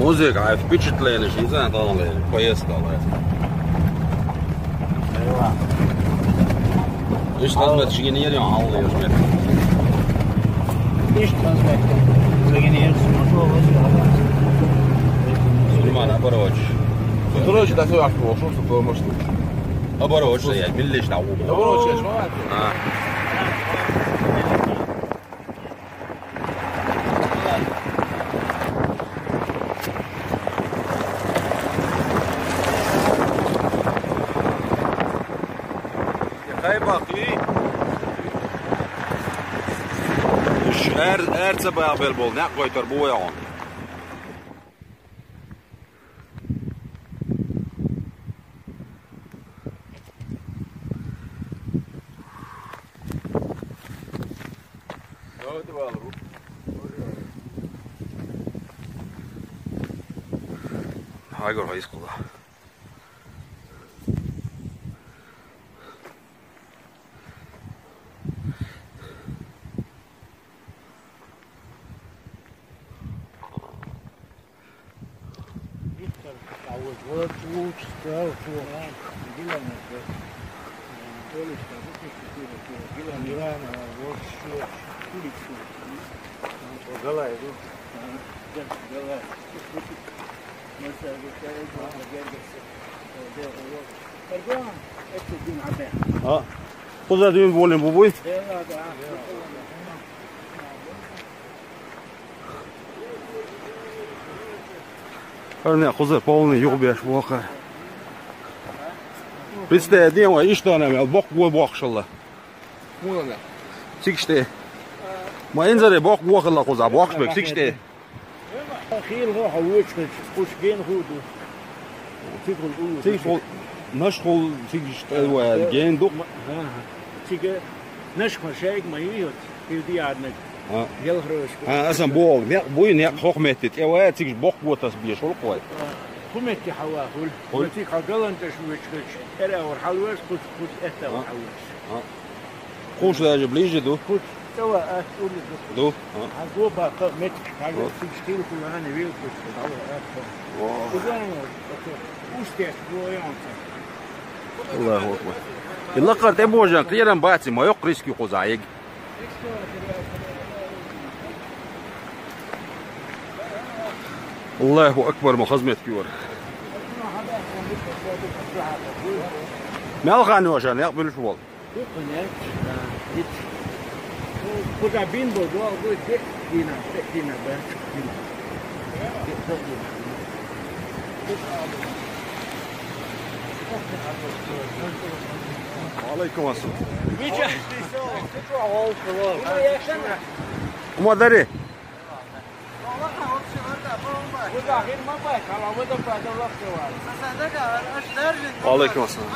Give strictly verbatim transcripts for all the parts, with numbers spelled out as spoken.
Музыка, а впечатление, не знаю, там ли, поездка, да. Ишта хазмет шигинер, я, алла, я, жмет. Ишта хазмет шигинер, смотрю, вот, да. Снимай, оборочь. Короче, так всё, аж пошёл, что то, может. Оборочь, я, миллиш, да, у. Оборочь, я, жмет. А. Хай бахи. Эр, эр ца бабел бол, не гойтар бу ягон. Айгор хайс кула. А, куда ты болен бубуй? Хар не, кузар полный юг беш боха. Присте, дем, ишта не, бок го бок шалла. Муна. Цигште. Ма инзаре бок го хала куза, бок шбек, цигште. Хил го хавуч, куш ген худу. Цигул у. Цигул, наш хул, цигште, ва, ген дук. Цига наш хашайг ма юйот, хил диаднак. А. Гел хрош. А, асан бог, не, буй не хохметти, те ва, цигш бок го тас беш хул кой. Хуметти хава хул. Хул. Циг хагалан таш вуч, эра ор халваш, куш, куш, эта ор халваш. А. Куш даже ближе, ду? Куш, цава, а, улица. Ду? А. А го ба, ка, мет, халваш, цигш хил хулана вил куш, цава, а, ка. О. Кузан, а, устес, го, я, он, ца. Аллаху акбар. Илла кар те божан, киран баци, ма ёк риски кузаиг. Аллаху акбар, ма хазмет кюр. Мялхан ёжан, як билш бол. Куда бин бол, бол, бол, де, дина, де, дина, бен, дина. Де, де, дина. Алейкум ассалам. Ума дари. Алейкум ассалам.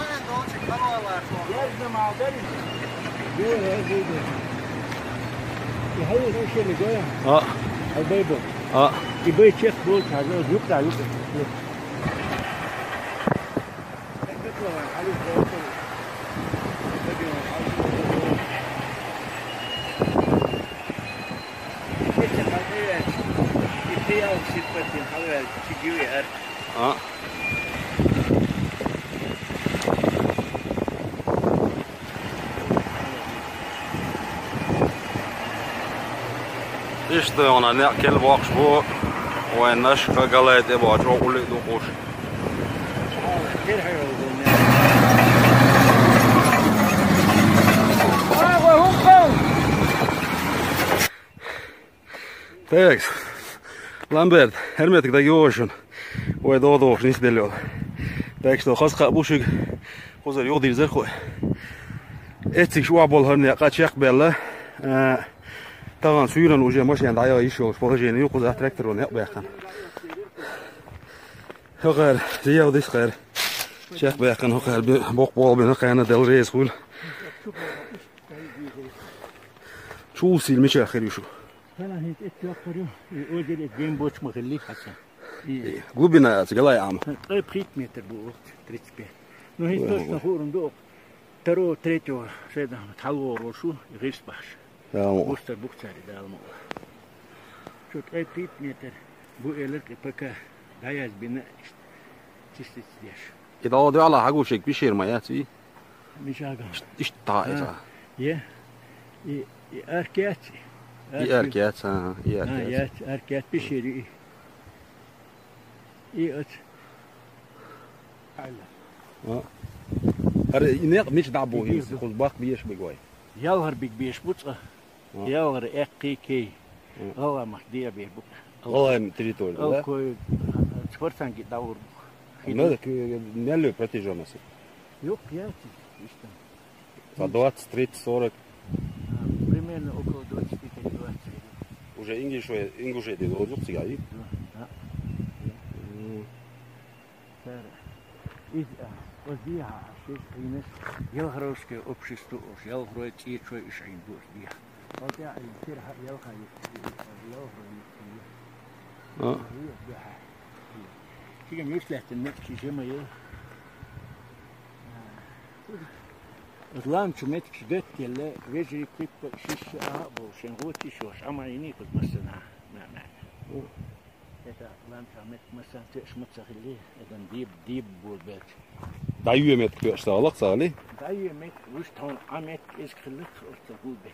А. А. А. Ишта она не кел бокш бу. Вай наш ка галай де бокш, о, ули ду куш. Так, Ламберт, герметик да ёшун. Ой, до, до, не сбелёл. Так что, хас ка бушик, кузар юг дирзер хой. Эцик шуа бол хар не ка чек белла. Э, таган сюрен уже машин да я ещё положение, юг кузар трактор не бяхан. Хогар, зияв дис хар. Чек бяхан хогар, бок бол бен хана дел рейс хул. Чул сил мича хирюшу. Хана хит эт ёк хирю. И озере ген боч махалли хаса. И глубина галай ам. Э, пхит метр бу, тридцать пять. Ну, хит точно хурун до. Второго, третьего, шеда, талво рошу, гис баш. Бустер бухцари далмо. Чут пхит метр. Бу элер ки пока ДӀаязбина иштта чистить деш. И дала дуьхьала хьагуш ерг пещера ма яц вий? Мишаган. Иштта тӀа А, иза. е. И, и арк яц. И арк яц, а, и арк А, яц. яц, арк яц пещера и. И оц. Хьайла. А. ХӀара и некъ мича дӀа бу И хӀинца? бу. Кхуза баккха беш биг вай? Ялхара биг беш бу цкъа. А. Ялхара эккхий кей. А. ГӀалгӀай мах дия беш бу. ГӀалгӀай территори, да? Алкой, цхварцанги дӀаур бу. Мел, мел протяжённость? Юкъ яц, иштта. По двадцать, тридцать, сорок. А, примерно около двадцати пяти двадцати. Уже ингуши, ингуши де розук цигари? Да, да. М. Сара. Из, а, оз дийхьа, шиш хинас, ялхаровское общество, ош, ялхарой, цӀечой, иш хин ду оз дийхьа. Оз дийхьа, ин сир ха-, ялха ю-, ялхарой ю-, А. ю-, дийхьа. Чигам юрт лаьттан метки жема ю. А, оз ламчу метки ждет келла, вежарий клиппа шиш а бу, шен гъоти шош, ама ини куз басана. Ма, ма. Это ламча мет масан теш мацахили, это диб, диб бул бет. ДӀайоьй метк тоьш сагӀалах сагӀали? ДӀайоьй метк, вуш тон а метк из хилик, оццо бул бет.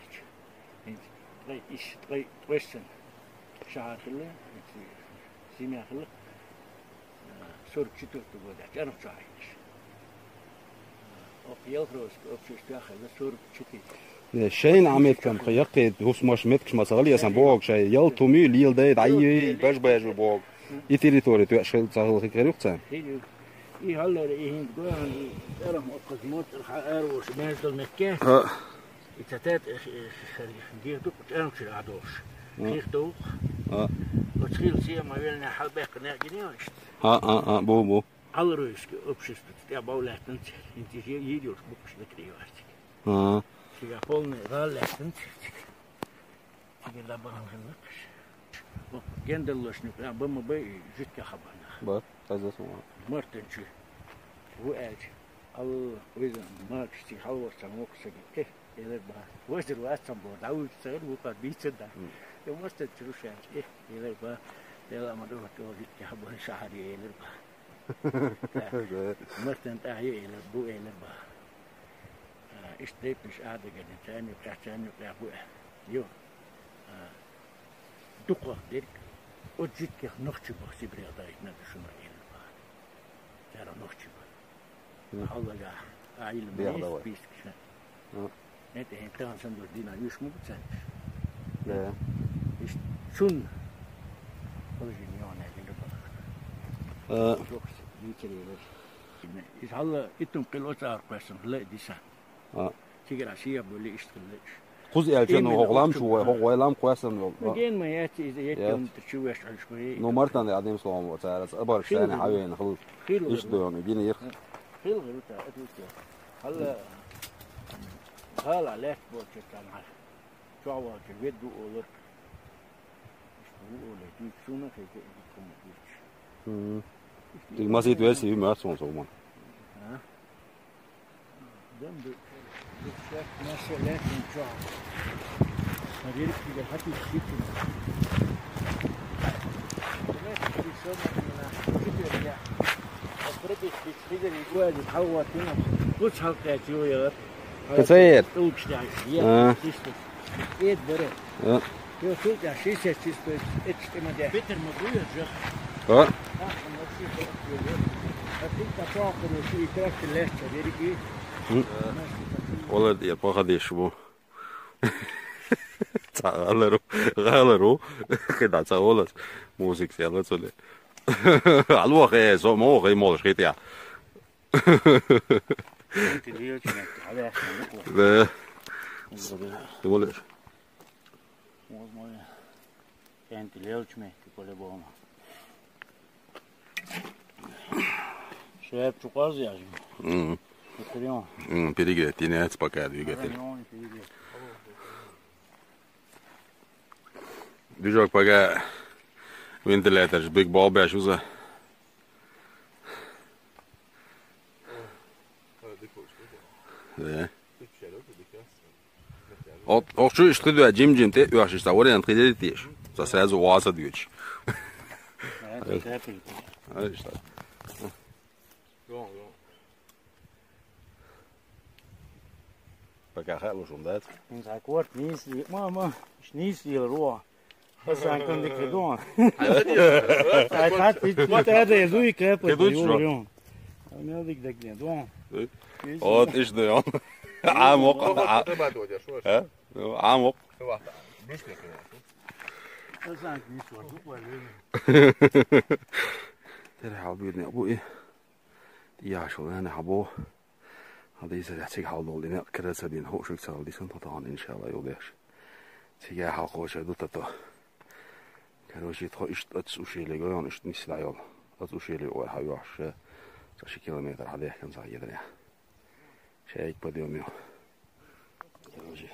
Ин ткъай иш, ткъай, ткъайсан шахьар хили, ин семья хили, а, сорок четвёртого года, чарах чахьайнаш. Ох, Ялхаровское общество хила сорок четыре. Не, шайн а меткам ха яккхе, хӀусмаш меткаш ма сагӀали, ясан бог шай, ял туми, лил дай, дӀайи, баж-бажу бог. И территори тоьш хил, сагӀал хи карюх цан. Хилю. И хьаллара, и хинт гоян, и цӀерах оккхаз моцӀар ха аравош, междал метке. А. И цатет, э, э, э, гир дук, чӀанчур а дош. А. Хих дук. А. Оцхил сема велне хьалбеккхне гиневашт. А, а, а, бу, бу. Алруйский общество, тя бавлятнц, интиже йидюш букш накриварчик. А. Сига полный галлятнц. Сига да баран хиннакш. О, гендерлошник, а, бама бай, житка хабана. Ба, таза сума. Мартенчи. Ву элч. Ал, уйза, маркшти, халварсан, моксаги. Э, элер ба. Вазир ватсан бо, да уйцагыр, ву кар бийцен да. М. Э, мартенчи рушан. Э, элер ба. Эла ма до, то житка хабана шахари, элер ба. Да. Мартан тӀехьа ю элар, бу элар ба. А, иштта дайпаш Ӏадагани, царна юкъе, царна юкъе бу. Ю. А, дукха дерг. От житких нохчи ба, Сибрех дайтна да шуна элар ба. Цара нохчи ба. Мгм. Хьаллага, а, ил Бех мейс давай. Бийскиша. А. Это хӀинтӀа сан дус дина юш мугу цаьркаш. Да. Иш цун. Тоже не он один рыбак. А. Жокс, дитери леш. Иш хьалла итум къил оцар квесан хле диса. А. Тигра сия боли иш хле иш. Куз элчен Именно хох лам шу вай, хох вай лам квесан вол. Ну, ген ма яти из яти Яти. Он чувеш аш кве. Ну, мартан да адем словом оцар, абар Хил сани гу. Хавен хул. Хил гу. Иш доён, гин ир. Хил гу та, это всё. Хьалла, хьалла леш болчу цанхьа. Чавалчу ведду олар. Иштта ву олар, дуьйцу суна хӀейка и дуккхама дуьйцу. Мгм. Иштта Тиг масит версия ю мар сон соман. А? Дам ду, ду шек наше летин чуа. Рирк тига хати шитин. Летин шитин. Прибис бич хизер и гуази хаватина. Куц халкъя чуя. Кацаер? Улчтай. А. Чисто. Эд бере. А. Ё, тут я шестьдесят чисто, эт штима де. Питер ма дуя же. А. А тут та чока, ну, и красти легче, верики. М. Ола я походишь бу. Ца галару, галару. Кида ца олас. Музык села цуле. Алва хе, со мо хе молш хитя. Интеллигентный, а я Да. Ты молишь? Вот мой. Интеллигентный, по-любому. Швеб чуказ я же. Мгм. М, перегрет, и не пока двигатель. Ага, не, он перегрет. Движок пока вентилятор ж биг бал бяш уза. Да. Ок, ок, чу иш хидуа жим-жим те, уаш иш та вариант хидери теш. За сразу васа дюч. Ай, иштта. Йо, йо. Пока хаалуш хӀума дац. ХӀинца корта нийса, ма, ма, иш нийса лела ро. Асан кандик дон. Ай, хат, ит, ит, ада, дуй, кепа, Кедуй, дуй, чувак. Рон. А мел дик дак не дон. Вот, иш да он. Ам вокъ, а. Треба додя, шо? Э? Ну, ам вокъ. Асан нийса, дуй, дуй. Тера хьал буьйрне, буй. Яшула, нана, хьабо. Хьадийсар, цига хьалдолу дина, кара ца дина, хӀуъа шуьга ца хьалдийсан, тхо тахана, иншалла, юл деш. Цига хьалкхочур ду тато. Короче, тхо иштта оцу ушийле гойон, иштта нисса дӀайолу. Оцу ушийле ора хьан йохьуш, ша, цхьа ши километр хьан дехкан ца хьедара. Шайга подъём ю. Короче.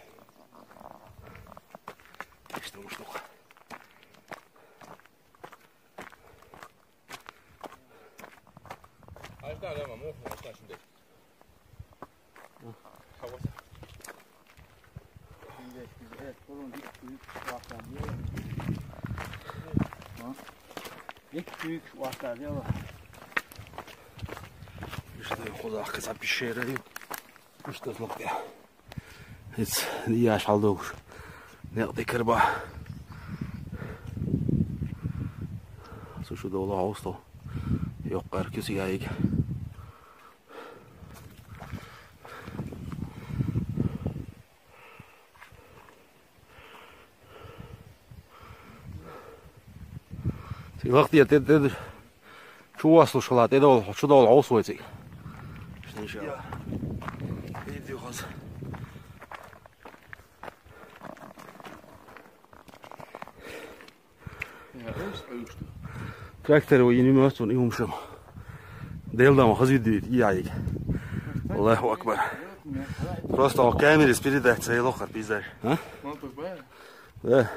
Иштта уж дукха. Ай, да, да, маму, ай, да, шундый. Хаваса. Ишта хоза кхуза пещера ю. Ишта злобе. Иц яш хьалдогуш. Некъ дикар ба. Цу шу довла хьовсто. Йоккхар кисигаиг. Цигахтия тӀе, тӀе, чу васлуш хала, тӀе довла, чу довла хьовсо вай цига. Шнийша. Видео хоза. Трактор ву йина моьтту ван и хӀума шуна. Делдама хаза видео яйиг. Аллаху акбар. Просто он камере с передачей лохар пиздаш. А? Да.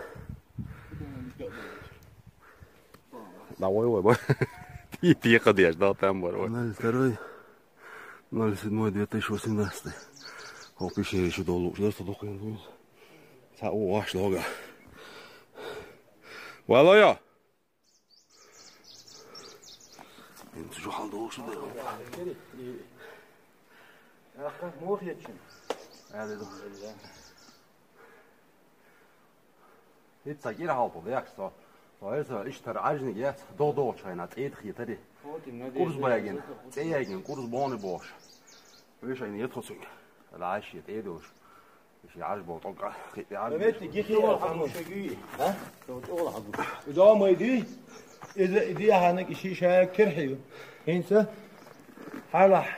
Да, ой, ой, ой. Ти, ти кадеш, да, там бар, ой. Ноль второй. Ноль седьмой две тысячи восемнадцатый. Хо пише ещё долу. Что, что такое? Ца у ваш лога. Валоя. Ин цу хал долу, что да. Аха, мох ечен. А, да, да. ХӀинца кӀира хьалпа, яхаш со. Со эса иштара Ӏаьжниг яц, догӀу-догӀучу хенахь цӀе тӀе хетари. Курс багина, цӀе ягина, курс бони бохуш. Вешайна ет хо цуьнга. Лаьш шен тӀе а долуш. Шен Ӏаж боху тӀоккха, хи тӀе Ӏаж. Метте гихи а хьагуш. А? Иза ма ди. Иза, иза хьанаг иши шая кирхи ю. ХӀинца хьалахь.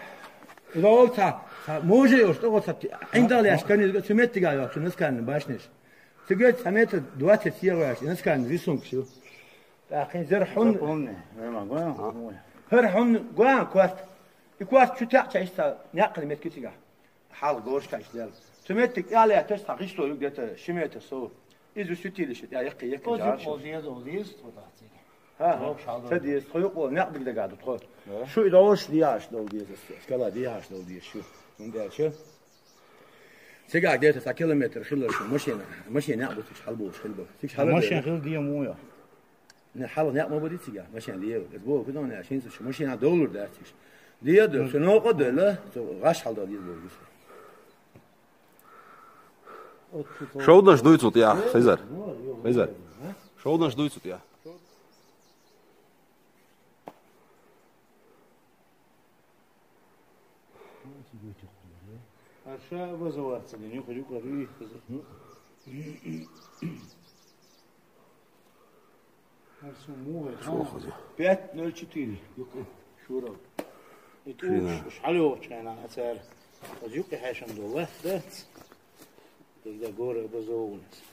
Иза олу ца, ца, може йош, тӀо ца, Ӏиндал яш канизга, цу меттига йош, цу наскарна башнеш. Цига цхьа метр двадцать сийлаш, и наскарна рисункаш ю. ТӀаккха хӀинца хӀара хьун-, Запомни, вай ма гой, а? ХӀара хьун гой корта. И корта чу таьӀча иштта некъала метка цига. Хьалха горшка иштта дела. Цу меттиг тӀехь лаьтташ цхьа гӀишло ю где-то ши метр сов. Иза шу тилиша тӀе яккхий яккхий Оцу жарш. Юкъа деза, оцу деза тхо дахцийга. ХӀа, хӀа, Вовш хьал ца деза. Тхо юкъа некъ дигдага ду тхо. Да. Шу и долуш дехьаш долу деза, скала дехьаш долу деза шу. ХӀунда аьлча? Цигахь где-то цхьа километр хилла шу машина, машина некъ буцуш хьалаболуш хилла бара. Цига хьала Машина дела. Хилла де муя? Не, хьала некъ ма бу ди цигахь, машина лева. Иза боху, куьдон аьлла, хӀинца шу машина довлур дац цига. Де а ду, шу новкъа а девлла, цу гӀаш хьалдала деза боху. Шовданаш дуй цу тӀехь, Хизар. Хизар. Шовданаш дуй цу тӀехь. Аша вазаварца, не, не, не, не, Арсу мугӀа, Шо хаза? Пять ноль четыре. Юкъе. Шура. И ту Шина. Ш-, шхьалйогӀучу хенахь а цара. Оцу юкъе хьаьшам долу лаьтта дац. Дагда гора образованность.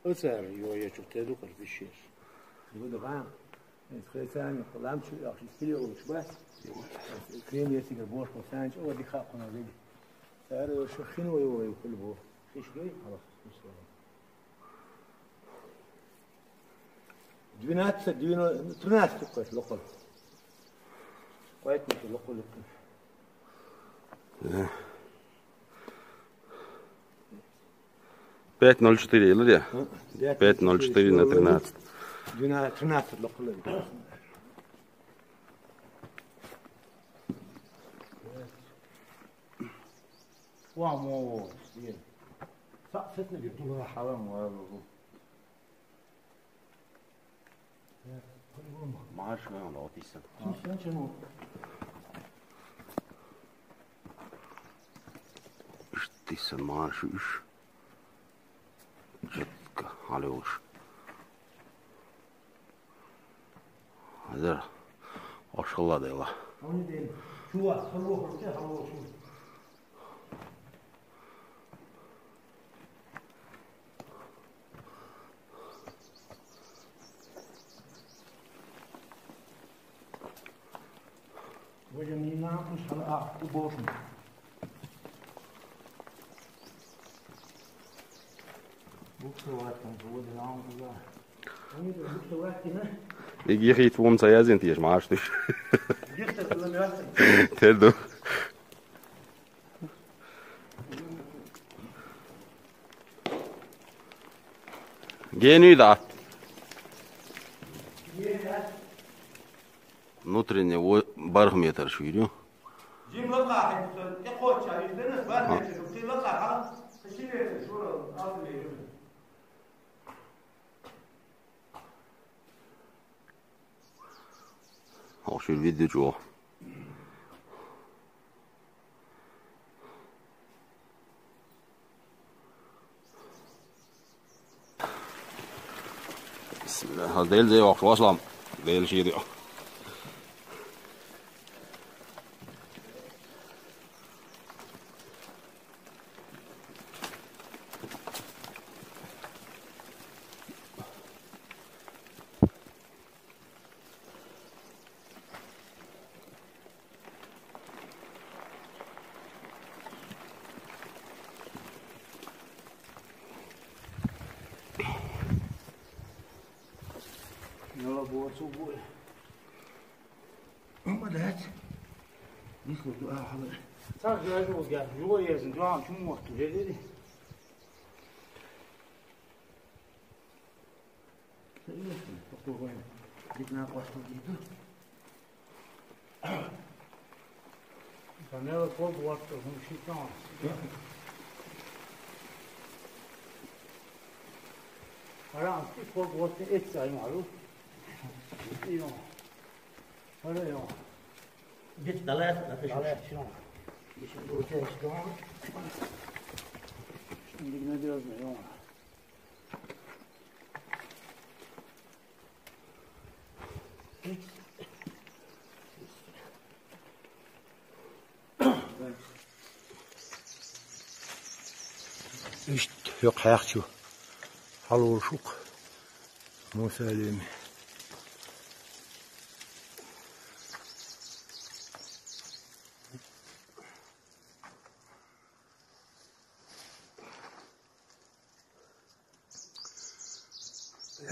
Оцара йо ечу те дукхар бишеш. Гуда гӀам. Эс хецани, лам чу яхаш, киле олуш бац. Крем ецигар бошко, сан чу, оди хакхуна вели. Цара йо шу хин вай вай хул бо. Хиш вай, хала. Двенадцать, двенадцать, тринадцать локхур. Поэтому локхур, локхур. Да. Пять ноль четыре, или где? А? Пять ноль четыре на тринадцать. Двенадцать, тринадцать локхур. Ва мо, е. Са сетне бир дула. Халам ва. Марш ва, он отисан. Тисан чему? Иштисан марш уж. Четко халюш. Азар ошхала дела. Они ден. Чува, халуа, халуа, халуа. Вожа мина, пусть она, а, уборный. Буксовать там, вот, а, он туда. Они там буксовать, да? Эгер хит вон саязин тиеш, маш тиеш. Где-то туда мясо. Терду. Генуй да. Внутренне барх метр шуйрю. Жим лака хай, те коча, изденес бар метр, те лака ха, сине шура, алты метр. Ох, шур видео чё. Бисмилла. Хаз дел де ох, башлам. Дел шири. Нала буа субу. Ама дат. Нихло ду а хала. Сар гажу гажу. Юла езин, дуан чум вахту жедеди. Дикна квасту диду. Данела кол буаттыр, хун шитан. Ара анти кол буаттыр эт сайын алу. Ион. Ара ион. Геч далай, далай шон. Ишин дурча шон. Şimdi ne diyoruz ne ion. Ишт, ёк, хаяхчу. Халуршук. Мусалим.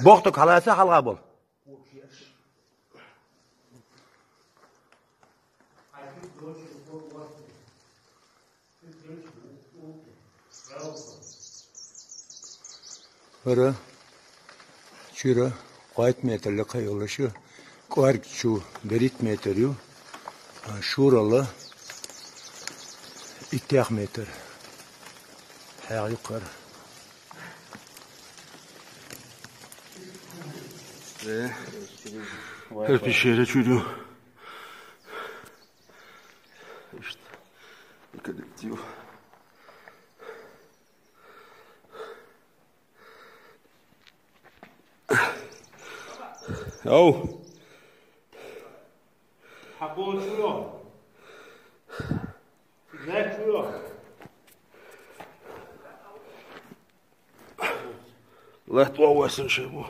Бохтук халаса халга бол. Ара, чура, квайт метр ле кайылышы, кварк чу берит метр ю, а, шурала иттях метр. Хаяг юкар. Э, пещера чудо. Ишт, коллектив. Ау. Хакон чудо. Лехтва весэн шебу.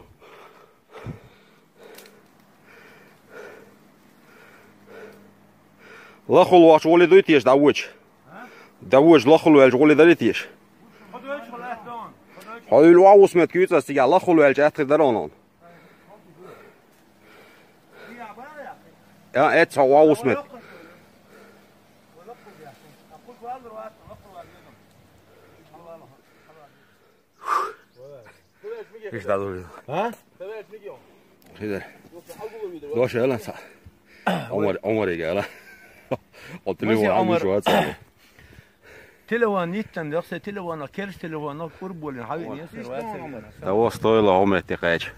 Лахул вач воли дуй теш давуч. Давуч лахул велч воли дари теш. Хавил ва усмет кюца сига лахул велч атхи даронон. Я, эт са ва усмет. Ишта дури. А? Хиде. Доша яла са. Омар, Омар яла. Отли Маси ва Омар. Амиш ва са. Телефон йиттан дехса, телефонах, керс телефонах курбулин хьавиъни ясар вацар. Таво стойло хӀуметти кхаьча.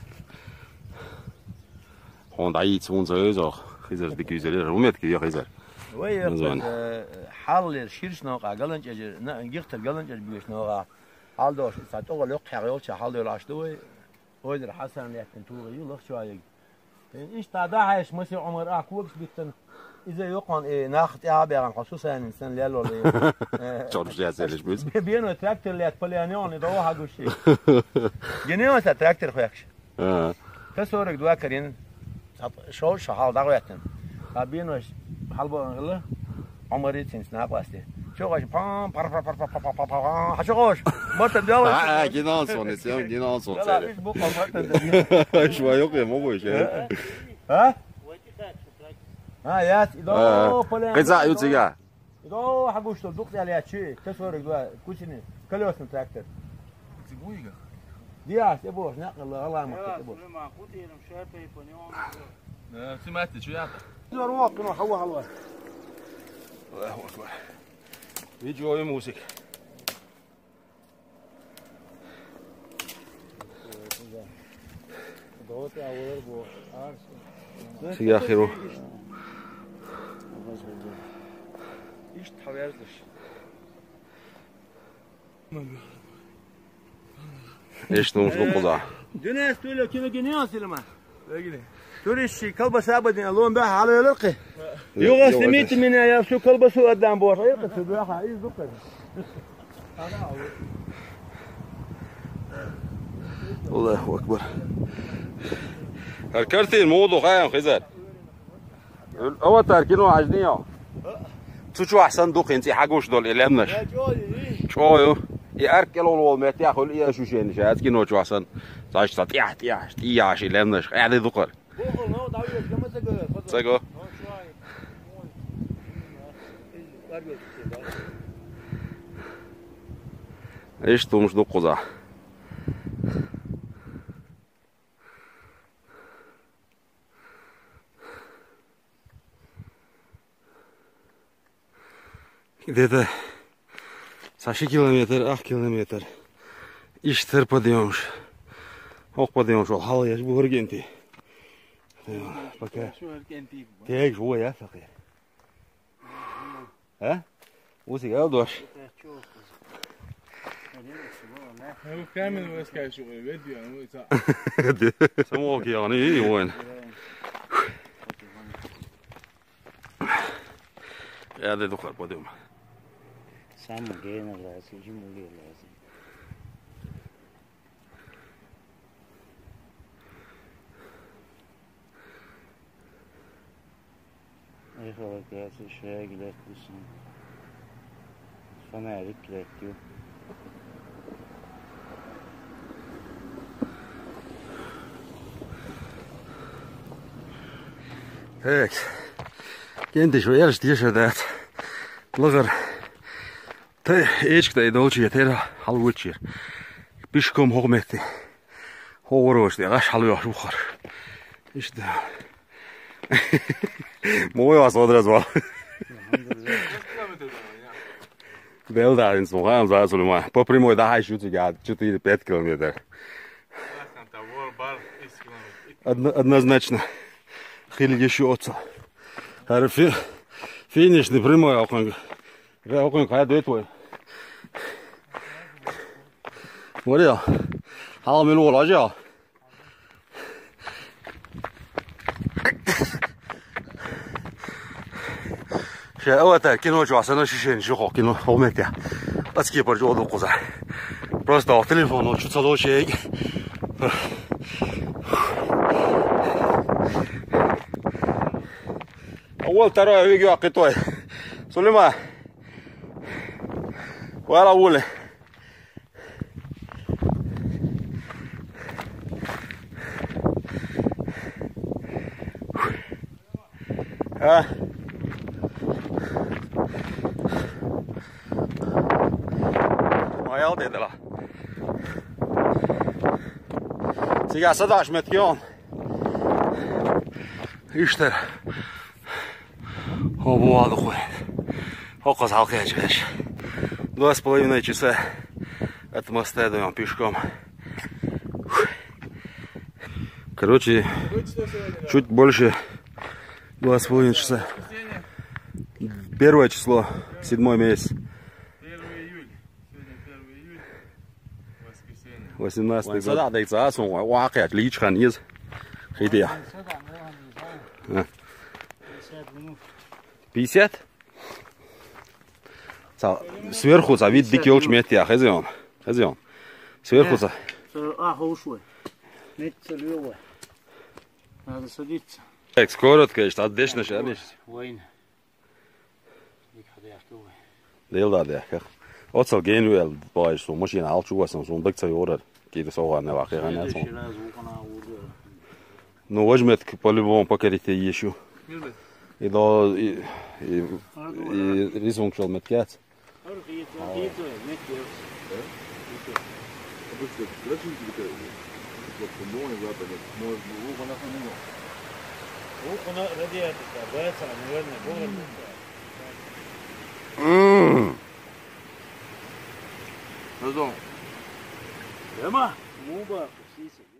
Хьуна дӀайийца вунца везох, хизар дика юзар яра. ХӀуметти я хизар. Вай Название. Хьаллер ширш новкъа галанчӀежа, гихтар галанчӀежа буьйш новкъа. Хьалдош, ца тӀогӀал йоккхагӀа йолча хьалдойлаш ду вай. Ойзар Хьасан лаьттан тугӀа ю лахчоайг. Иштта дӀахьаьш маси Ӏумар а когаш биттан. Иза йокъон, э, нах тӀаьхьа бегӀан хьо сусанин сан лелол, э, Чорш яцелиш биз. Бе-, бено трактор лет полянён, и дова хагуши. Генеон са трактор хвякш. А. Та сорок два карин. Шо, шо хал дагвятан. А бенош хал бо англа. Омарицин снапасти. Чогаш пам, пар, пар, пар, пар, пар, пар, пар, пар, пар. Хашогаш. Мартан дала. А, гинансон, сен гинансон. Дала, иш бу мартан. Иш ва ёк, я могу ещё. А? А, яс, идо, А, поле. Къиза ю цига. Идо, хагуш то, дук яли ячи, тэ сорок два, кучини, колёсный трактор. Цигуйга. Диас, э, бош, на, ла, ла, ма, э, бош. Снимай, кутирим, шепей, по нём. Э, снимайте, чё я-то? Здорово, ну, хава, хава. Аллаху акбар. Видео и музыка. Цига хиру. Ишт хьаверзлаш. Ишт нуш дукъуда. Дунес туло кило гинеон силма. Турищи колбаса бадин лом ба хьалойларкъи. Юга снимите меня, я всю колбасу отдам, боже. Это ты, бляха, из дукъа. Аллаху акбар. Гьар картин муду хайм хизар. Аватар кино ажниё. Цу чу ахсан духин ци хагуш дол илемнаш. Чою. И аркелол вол метя хол и ощущение шац кино чу ахсан. Цаш са тя, тя, тя ши илемнаш. Хали духар. Цаго. Иш тумш дукъуза. Где-то саши километр, ах километр. Иштер подъёмш. Ох подъёмш, ол хал яш бу генти. Пока. Тег жуа я сакъи. А? Уси гал дош. Ну, камень выскочил, видео, ну, это. Самого кияны и воин. Я де духар подъём. Сам гена лази, ему лази. Ай, халакасы, швегилек бусун. Фонарик лектю. Так. Кенди шо ярш дешер дат. Лыгыр. Тэ эчк дай долчи тера хал вучир. Пешком хогметти. Хогорошти гаш хал ёш бухар. Ишда. Мой вас одразу. Бел да, ин смогам за Сулейман. По прямой да хай шути я четыре-пять километр. Одно-, однозначно. Хили ещё отца. Финишный прямой, а он Бля, окунь, кая дует твой? Варя. Хал мин вол ажа. Ше авата кино чу асана шишен шихо кино хомете. Пацки пар жо докуза. Просто телефон, ну, чуть салочек. А вот второй видео китой. Сулейма. Вара уле. А? Маял дедала. Сега садаш меткион. Иштер. Хо бувал духуй. Хо къаз халкъ яжгаш. Два с половиной часа от моста идём пешком. Короче, чуть больше два с половиной часа. Первое число, седьмой месяц. Первое июля. Сегодня первое июля. Воскресенье. Восемнадцатый год. Садак дейца, сон, ва, ва, кхет, личхан из. Хидия. А. Пятьдесят? Ца, сверху ца вид дик ёлч метья, хезион. Хезион. Сверху ца. А, хорошо. Метья лёва. Надо садиться. Так, скоро, конечно, отдышишь, а? Война. Дел да, дел, как. Оцал ген вел, баиш, су машина алчу васан, су дык ца ёрар. Кири соға не вақи ғана сон. Ну, возьмет, по-любому покорите ещё. И до, и, и, и рисунок шел меткец. М. Ема, муба, сиси.